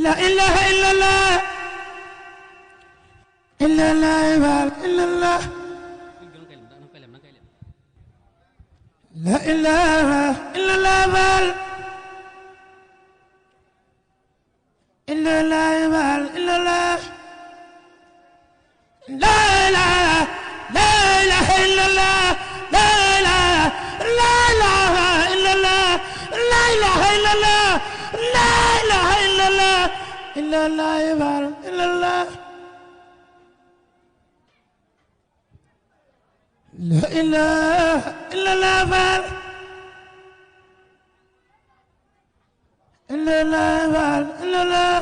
لا إله إلا الله إلا الله إلا الله لا إله إلا الله إلا الله إلا الله لا إله لا إله إلا الله لا إله لا إله إلا الله لا إله إلا الله لا إله إلا الله إلا الله إلا الله لا إله إلا الله إلا الله إلا الله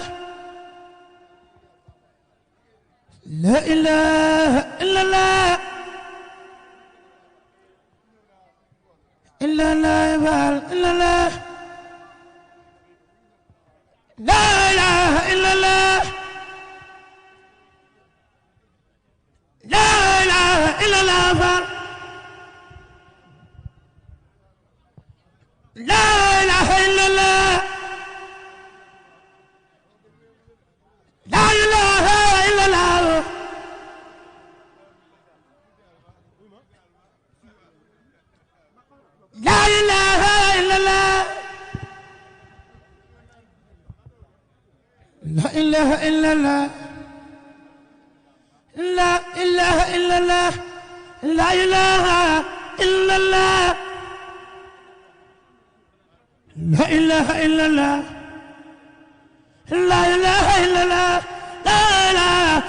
لا إله إلا الله إلا الله إلا الله لا إله إلا الله لا إله إلا الله لا إله إلا الله لا إله إلا الله لا إله إلا الله لا إله إلا الله لا إله إلا الله لا إله إلا الله لا إله إلا الله لا إله إلا الله لا إله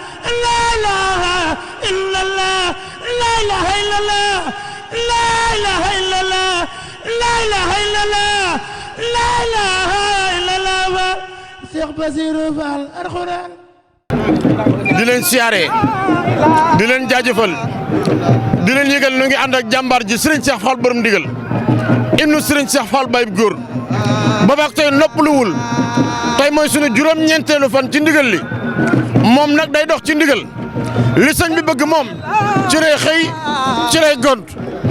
لا إله إلا الله لا إله إلا الله لا إله إلا الله لا إله إلا الله لا إله إلا الله Cheikh Bassirou Fall Alxuraan di leen siyaare di leen jaajëfal di leen yëgal nu ngi ànd ak jàmbaar ji Serigne Cheikh Fall borom ndigal ibnu Serigne Cheikh Fall Baye góor boobaak tey noppaluwul tey mooy sunu juróom-ñeenteelu fan ci ndigal li moom nag day dox ci ndigal li sëñ bi bëgg moom ci lay xëy ci lay gont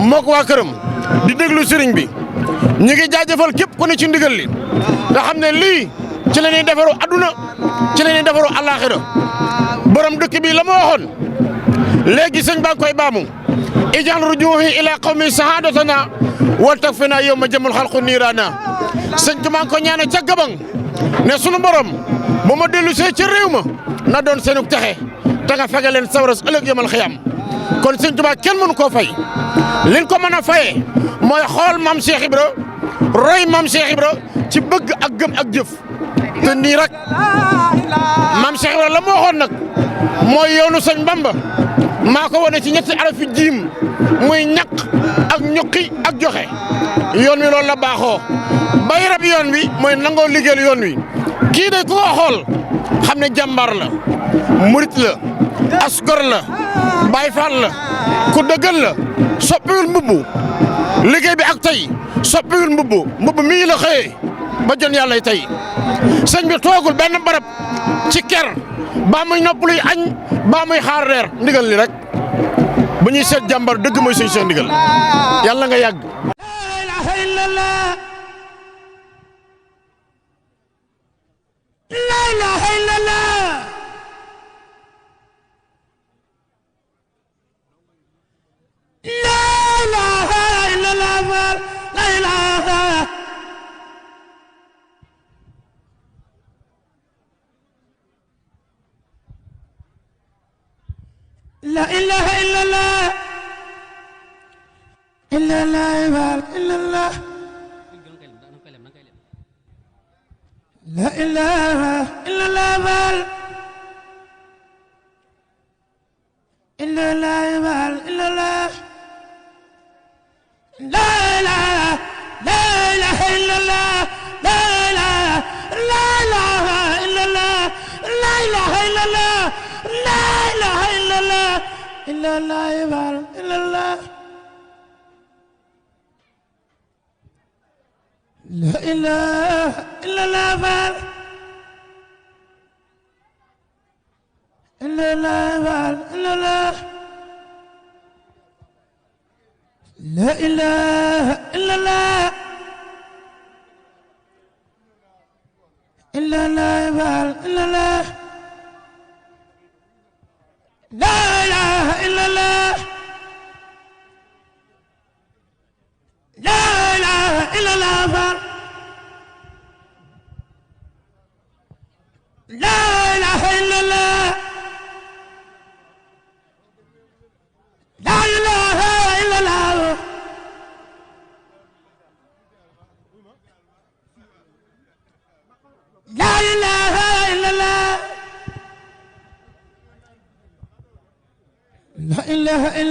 moo ko waa këram di déglu sëriñ bi ñu ngi jaajëfal képp ku ne ci ndigal li nga xam ne lii ci la ñuy defaru adduna ci la ñuy defaru àllaaxira borom dëkk bi la ma waxoon léegi sëñ baa ngi koy baamu ijal rujuhi ila qawmi sahadatana wal takfina yawma jamul xalqu niirana sëñ Tuubaa ko ñaane ca gabang ne sunu borom bu ma dellu see ci réew ma na doon seenu texe te nga fegal leen sawaras ëllëg yamal xiyam kon sëñ Tuubaa kenn mënu koo fay liñ ko mën a fayee mooy xool maam Cheikh Ibra roy maam Cheikh Ibra ci bëgg ak gëm ak jëf te nii rek maam Cheikh Ibra la ma waxoon nag mooy yoonu sëñ Bamba maa ko wane ci ñetti arafi jiim muy ñaq ak ñuqi ak joxe yoon wi loolu la baaxoo bay rab yoon wi mooy nangoo liggéeyal yoon wi kii de ku ko xool xam ne jàmbaar la murit la asgor la baay faal la ku dëggal la soppiwul mbubbu liggéey bi ak tey soppiwul mbubbu mii la xëyee ba jon yàlla tey sëñ bi toogul benn barab ci ker baa muy noppaluy añ baa muy xaar reer ndigal li rek bu ñuy seet jàmbar dëgg mooy sëñ Cheikh ndigal yàlla nga yàgg. لا إله إلا الله لا إله إلا الله لا إله إلا الله لا إله لا إله إلا الله إلا الله إلا الله لا إله إلا الله إلا الله إلا الله لا إله لا إله إلا الله لا إله لا إله إلا الله لا إله إلا الله لا إله إلا الله إلا الله إلا الله لا إله إلا الله إلا الله إلا الله لا إله إلا الله إلا الله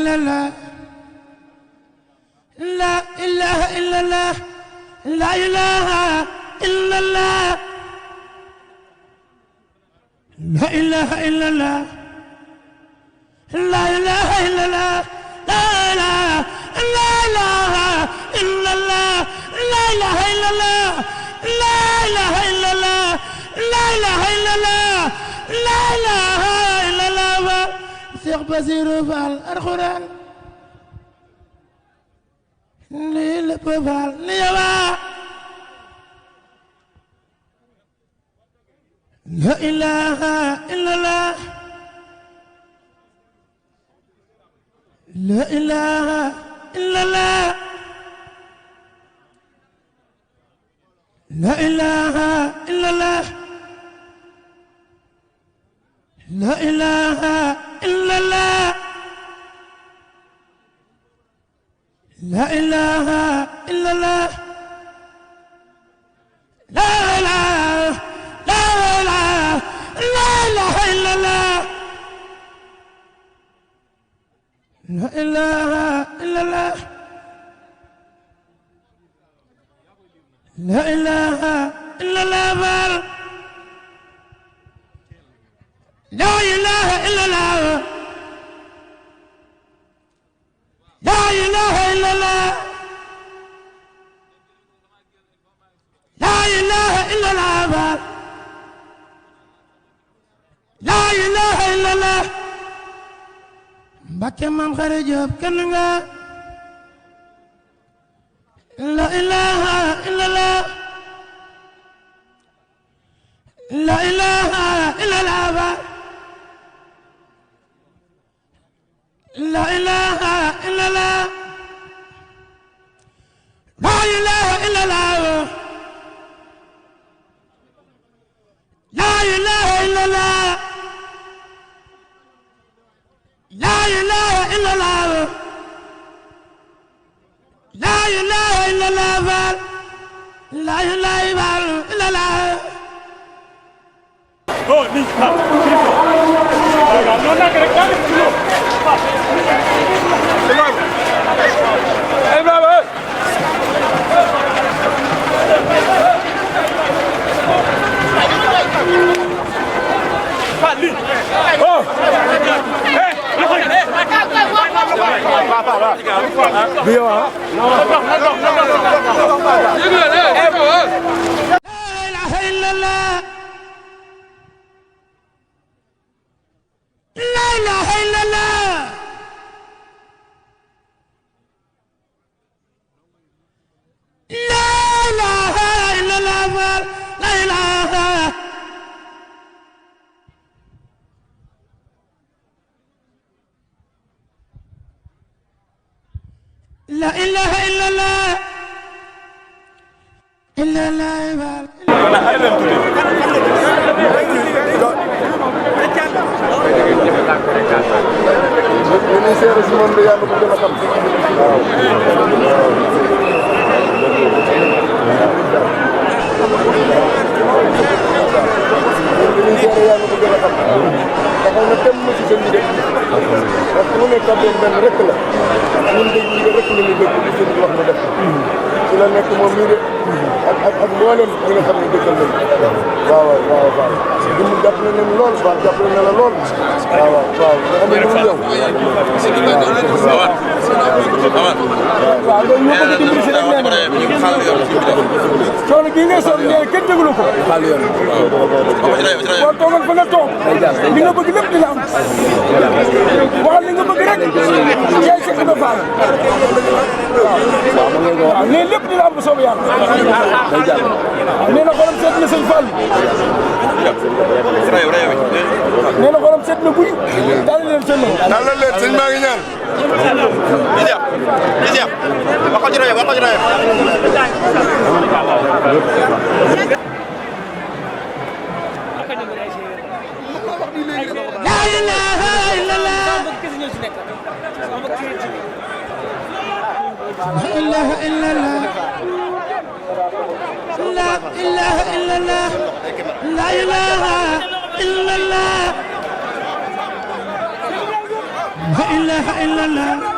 إلا الله لا إله إلا الله لا إله إلا الله لا إله إلا الله لا إله إلا الله لا إله إلا الله لا إله إلا الله لا إله إلا الله لا إله إلا الله لا إله إلا الله Cheikh Basirou Fall Alxuraan lii lépp Fall li yawa la ilaha illallah la ilaha illallah la ilaha illallah la ilaha illallah la ilaha illallah la ilaha illallah la ilaha illallah la ilaha illallah لا إله إلا الله لا إله إلا الله لا إله إلا الله لا إله إلا الله Mbacké Mame Khary Diop kenn nga la ilaha إلا الله لا إله إلا الله لا إله إلا الله لا إله إلا الله لا إله إلا الله لا إله إلا الله لا إله إلا الله لا إله إلا الله Oh, ni ha. No na kare kare. Hey baba. Fali. Oh. Hey. Biyo ha. لا إله إلا الله لا إله إلا الله لا إله إلا الله لا إله لا إله إلا الله إلا الله li seere si moom de yàlla ko gën a xam waaw li seere yàlla ko gën a xam taxaw na tem ma si sa ndigal parce que lu nekk kàddoom benn rek la ñun dégg ndigal rek la ñu dégg li seen wax mu def ci la nekk moom mii de ak mboolem ñi nga xam ne dëggal nañ waaw waaw waaw dund jàpp na leen lool waaw jàpp na la lool waaw waaw nga xam ne lu yow waaw loolu ñoo bëgg a dimbali si rek nee na coono gii ngay sonn nee kenn déglu ko boo toogal fa nga toog li nga bëgg lépp dina am waxal li nga bëgg rek yaay Cheikh Ibra Fall waaw nee lépp dina am bu soobee yàlla waaw nee na xolam seet na sëñ Fall nee na xolam seet na guy daal leen seen dalal leen sëñ maa ngi ñaan waxal ci rajo waxal ci rajo لا إله إلا الله لا إله إلا الله لا إله إلا الله لا إله إلا الله لا إله إلا الله